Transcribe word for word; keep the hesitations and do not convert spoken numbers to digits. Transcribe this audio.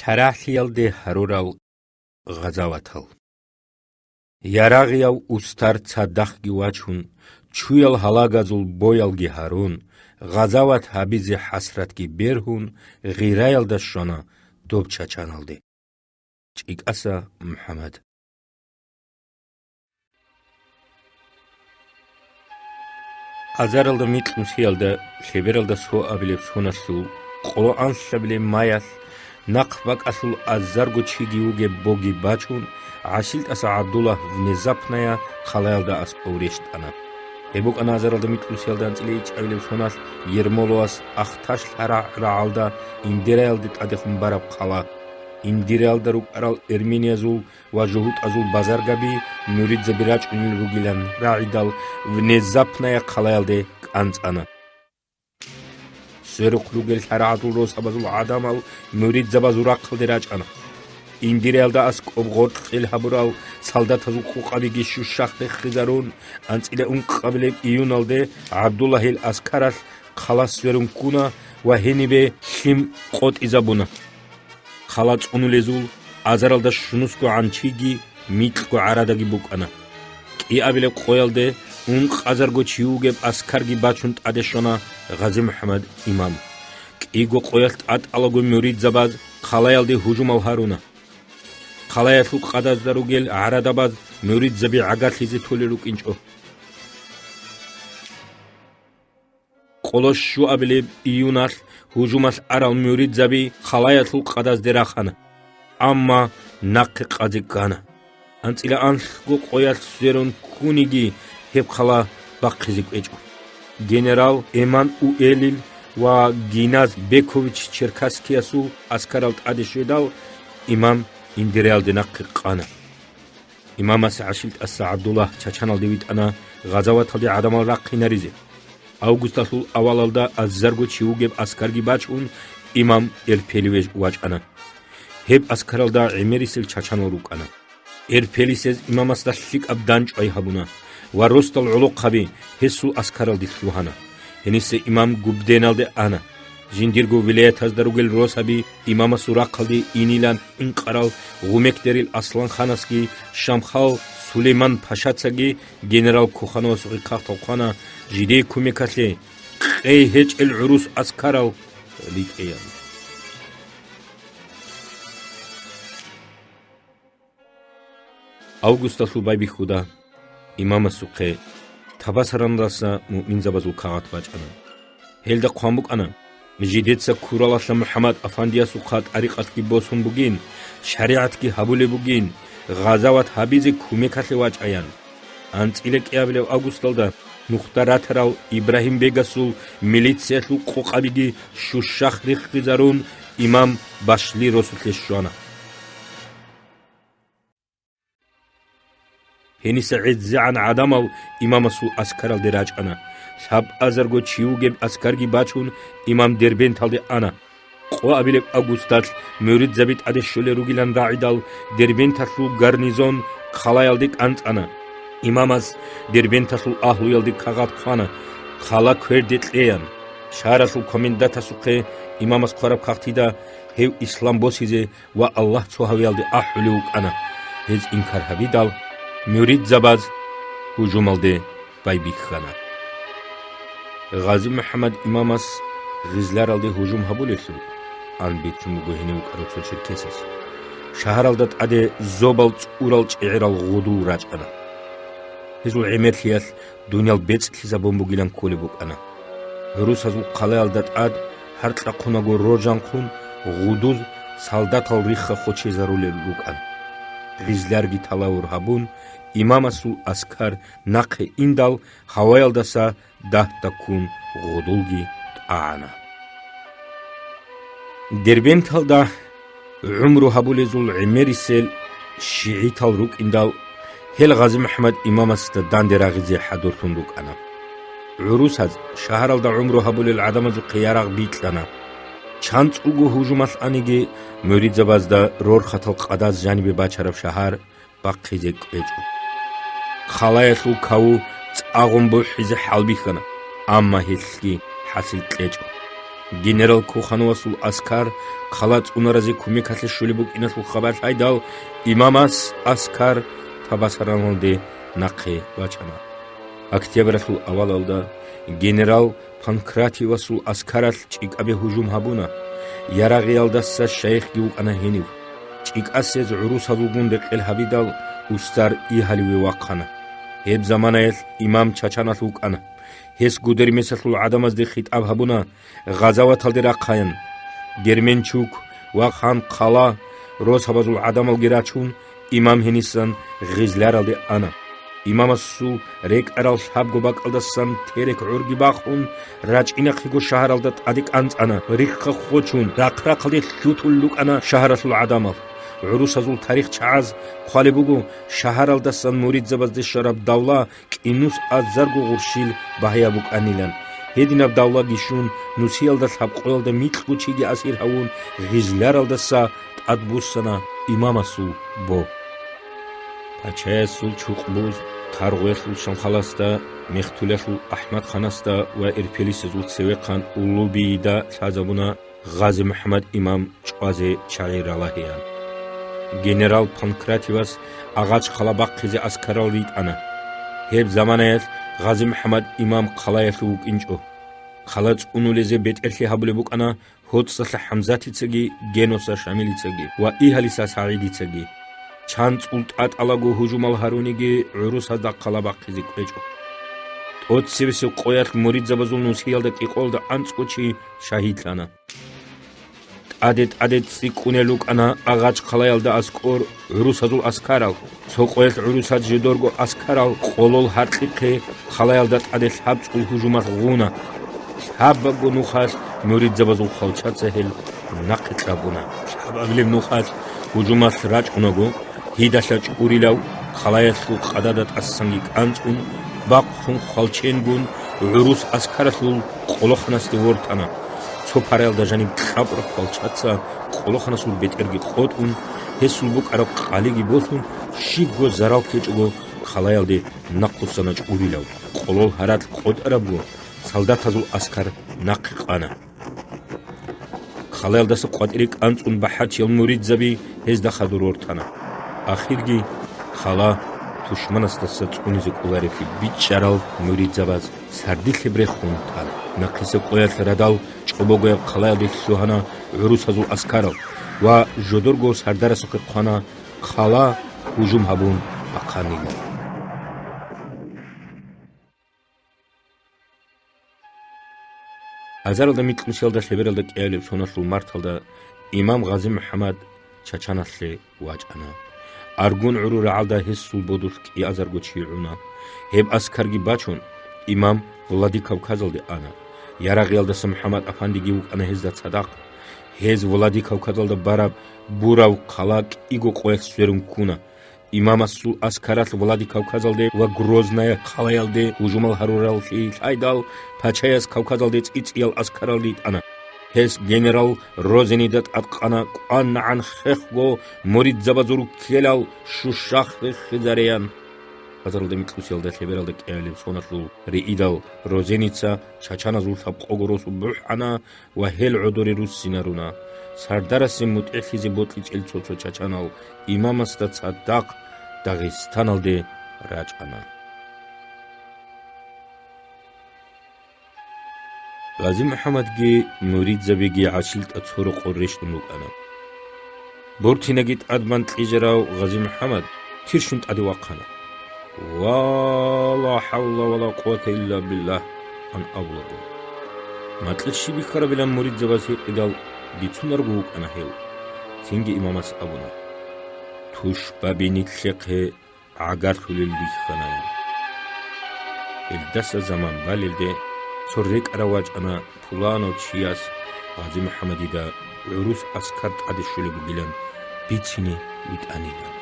ХӀарахӀлъиялде гьарурал гъазаватал. Ярагъияв устар цадахъги вачун, чуял гьалагазул боялги гьарун, гъазават гьабизе хӀасратги бергьун, гъираялда щвана доб Чачаналде. ЧӀикӀаса МухӀаммад. Азаралда микьнусиялда лъебералда соабилеб соналъул къоло анлъабилеб маялъ нахъ бакӀалъул азарго чиги вугеб боги бачун, ГӀашилтӀаса ГӀабдуллагь внезапная хъалаялда аскӀов рещтӀана. Гьеб букӀана азаралда микьнусиялда анцӀила ичӀабилеб соналъ Ермоловас Ахташ лъарагӀ рагӀалда Индираялде тӀадехун бараб хъала. Индираялда рукӀарал эрмениязул ва жугьутӀазул базаргаби муридзаби рачӀунел ругилан рагӀидал, внезапная хъалаялде кӀанцӀана. Сверухъ ругел лъарагӀазул росабазул гӀадамал муридзабазул рахъалде рачӀана. Индираялда аскӀоб гъоркьел гьабурал солдатазул къокъабиги щущахъ рехизарун, анцӀила ункъабилеб июналде ГӀабдуллагьил аскаралъ хъала сверун ккуна ва гьенибе лъим къотӀизабуна. Хъала цӀунулезул азаралда щунусгогӀан чиги микьго гӀарадаги букӀана. КӀиабилеб къоялде ункъазарго чи вугеб аскарги бачун тӀаде щвана Гъази МухӀаммад имам. КӀиго къоялъ тӀатӀалаго муридзабаз хъалаялде гьужумал гьаруна. Хъалаялъул къадазда ругел гӀарадабаз муридзаби гӀагарлъизе толел рукӀинчӀо. Къоло щуабилеб июналъ гьужумалъ арал муридзаби хъалаялъул къадазде рахана, амма нахъе къазе ккана. АнцӀила анлъго къоялъ сверун ккуниги гьеб хъала бахъизе кӀвечӀо. Генерал Эммануэлил ва Гиназ Бекович Черкасскиясул аскарал тӀаде щведал, имам Индираялде нахъе къана. Имамас ГӀашилтӀаса ГӀабдуллагь Чачаналде витӀана гъазаваталде гӀадамал рахъинаризе. Августалъул авалалда азарго чи вугеб аскарги бачун, имам Эрпелеве вачӀана. Гьеб аскаралда гӀемерисел чачанал рукӀана. Эрпелисез имамасда лъикӀаб дандчӀвай гьабуна ва росдал гӀолохъаби гьесул аскаралде лъугьана. Гьениса имам Губденалде ана. Жиндирго вилаятазда ругел росаби имамасул рахъалде инилан хӀинкъарал гъумекдерил Асланханасги Шамхал Сулейман-пашацаги генерал Кохановасухъе кагътал хъвана, жидее кумекалъе къей гьечӀел гӀурус аскарал ритӀеян. Августалъул байбихьуда имамасухъе Табасаранлъаса муъминзабазул кагъат бачӀана. Гьелда хъван букӀана: «Жидеца Куралалъа МухӀаммад Афандиясухъа тӀарикъатги босун бугин, шаригӀатги гьабулеб бугин, гъазават гьабизе кумекалъе вачӀаян». АнцӀила кӀиабилев августалда нухда ратарал Ибрагьим-бегасул милициялъул къокъабиги щущахъ риххизарун, имам Башли росулъе щвана. Гьениса гӀезегӀан гӀадамал имамасул аскаралде рачӀана. Лъабазарго чи вугеб аскарги бачун, имам Дербенталде ана. Къоабилеб августалъ муридзаби тӀаде щолел ругилан рагӀидал, Дербенталъул гарнизон хъалаялде кӀанцӀана. Имамас Дербенталъул агьлуялде кагъат хъвана, хъала кверде кьеян. Шагьаралъул комендантасухъе имамас хъвараб кагътида гьев ислам босизе ва Аллагь цо гьавиялде ахӀулев вукӀана. Гьез инкар гьабидал, муридзабаз гьужумалде байбихьана. Гъази МухӀаммад имамас Гъизляралде гьужум гьабулелъул, ан бицун буго гьенив вукӀарав цо черкесас. Шагьаралда тӀаде зобал цӀурал чӀегӀерал гъудул рачӀана. Гьезул гӀемерлъиялъ дуниял бецӀлъизабун бугилан кколеб букӀана. ГӀурусазул хъалаялда тӀад гьаркьахъунаго роржанхъун гъудуз солдатал рихха хочезарулел рукӀана. Гъизлярги талавур гьабун, имамасул аскар нахъе индал, гьаваялдаса дагьдаккун гъудулги тӀагӀана. Дербенталда гӀумру гьабулезул гӀемерисел шигӀитал рукӀиндал, гьел Гъази МухӀаммад имамасда данде рагъизе хӀадурлъун рукӀана. ГӀурусаз шагьаралда гӀумру гьабулел гӀадамазухъе ярагъ бикьана. ЧанцӀулго гьужумалъ аниги, муридзабазда рорхатал къадаз жанибе бачараб шагьар бахъизе кӀвечӀо. Хъалаялъул каву цӀагъун бухӀизе хӀалбихьана, амма гьелъги хӀасил кьечӀо. Генерал Кохановасул аскар хъала цӀунаразе кумекалъе щолеб букӀиналъул хабар лъайдал, имамас аскар Табасараналде нахъе вачана. Октябралъул авалалда генерал Панкратиевасул аскаралъ ЧӀикӀабе гьужум гьабуна. Ярагъиялдаса шайихги вукӀана гьенив. ЧӀикӀасез гӀурусазулгун рекъел гьабидал, устар Игьаливе вахъана. Гьеб заманаялъ имам Чачаналъ вукӀана. Гьес Гудермесалъул гӀадамазде хитӀаб гьабуна гъазаваталде рахъаян. Герменчук ва Ханхъала росабазул гӀадамалги рачун, имам гьенисан Гъизляралде ана. Имамасул рекӀарал лъабго бакӀалдасан терек гӀорги бахун, рачӀинахъего шагьаралда тӀаде кӀанцӀана. Рихха хочун, рахъ-рахъалде лъутулел рукӀана шагьаралъул гӀадамал. ГӀурусазул тарихчагӀаз хъвалеб буго, шагьаралдасан муридзабазде щвараб давла кӀинус азарго гъурщил багьаяб букӀанилан. Гьединаб давлаги щун, нусиялда лъабкъоялда микьго чиги асир гьавун, Гъизляралдаса тӀадбуссана имамасул бо. Пачаясул чукъбуз Таргъуялъул Шамхаласда, Мехтулалъул АхӀмадханасда ва Эрпелисезул цевехъан Уллубийида лъазабуна Гъази-МухӀаммад имам чӀвазе чагӀи ралагьеян. Генерал Панкратиевас Агъач-хъала бахъизе аскарал ритӀана. Гьеб заманаялъ Гъази-МухӀаммад имам хъалаялъув вукӀинчӀо. Хъала цӀунулезе бетӀерлъи гьабулеб букӀана ГьоцӀалъа ХӀамзатицаги, Геноса Шамилицаги ва Игьалиса СагӀидицаги. ЧанцӀул тӀатӀалаго гьужумал гьаруниги, гӀурусазда хъала бахъизе кӀвечӀо. ТӀоцебесеб къоялъ муридзабазул нусиялда кӀикъоялда анцӀго чи шагьидлъана. ТӀаде-тӀаде цӀикӀкӀунел рукӀана Агъач-хъалаялда аскӀор гӀурусазул аскарал. Цо къоялъ гӀурусаз жидерго аскарал Къолол гьаркьихъе хъалаялда тӀаде лъабцӀул гьужумалъ гъуна. Лъабабго нухалъ муридзабазул хвалчаца гьел нахъе кьабуна. Лъабабилеб нухалъ гьужумалъ рачӀунаго, гьидалъа чӀурилав хъалаялъул къадада тӀасанги кӀанцӀун, бахъун хвалченгун, гӀурус аскаралъул къолоханасде вортана. Цо параялда жаниб кьабураб хвалчаца къолоханасул бетӀерги къотӀун, гьесул букӀараб къалиги босун, щибго зарал ккечӀого, хъалаялде нахъуссана чӀурилав. Къолол гьаракь къотӀарабго, солдатазул аскар нахъе къана. Хъалаялдаса къватӀире кӀанцӀун бахӀарчиял муридзаби гьезда хадур вортана. Ахирги хъала тушманасдаса цӀунизе кӀолареблъи бичӀчӀарал муридзабаз сардилъи рехун тана. Нахъисеб къоялъ радал чӀобогояб хъалаялде лъугьана гӀурусазул аскарал ва жодорго сардарасухъе хъвана хъала гьужум гьабун бахъанилан. Азаралда микьнусиялда лъебералда кӀиабилеб соналъул марталда имам Гъази-МухӀаммад Чачаналъе вачӀана. Аргун гӀурул рагӀалда гьесул бодулъ кӀиазарго чи гӀуна. Гьеб аскарги бачун, имам Владикавказалде ана. Ярагъиялдаса МухӀаммад-апандиги вукӀана гьезда цадахъ. Гьез Владикавказалда бараб Бурав хъала кӀиго къоялъ сверун ккуна. Имамасул аскаралъ Владикавказалде ва Грозная хъалаялде гьужумал гьарураллъи лъайдал, пачаяс Кавказалде цӀи-цӀиял аскарал ритӀана. Гьес генерал Розенида тӀадкъана кӀванагӀан хехго муридзабазул руккелал щущахъ риххизареян. Азаралда микьнусиялда лъебералда кӀиабилеб соналъул риидал Розеница чачаназул лъабкъого росу бухӀана ва гьел гӀодоре руссинаруна. Сардарасе мутӀигӀлъизе бокьичӀел цо-цо чачанал имамасда цадахъ Дагъистаналде рачӀана. Гъази-МухӀаммадги муридзабиги ГӀашилтӀа цо рокъор рещтӀун рукӀана. Буртинаги тӀадбан кьижарав Гъази-МухӀаммад тирщун тӀаде вахъана. «Ва ла хӀавла ва ла къуввата илла биллагь», – ан абулаго. Макьилъ щиб бихьарабилан муридзабаз гьикъидал бицунарго вукӀана гьев. Цинги имамас абуна: «Тушбаби нилъехъе гӀагарлъулел рихьана». Гьелдаса заман балелде цо рекӀарав вачӀана пуланав чияс Гъази-МухӀаммадида гӀурус аскар тӀаде щолеб бугилан бицине витӀанилан.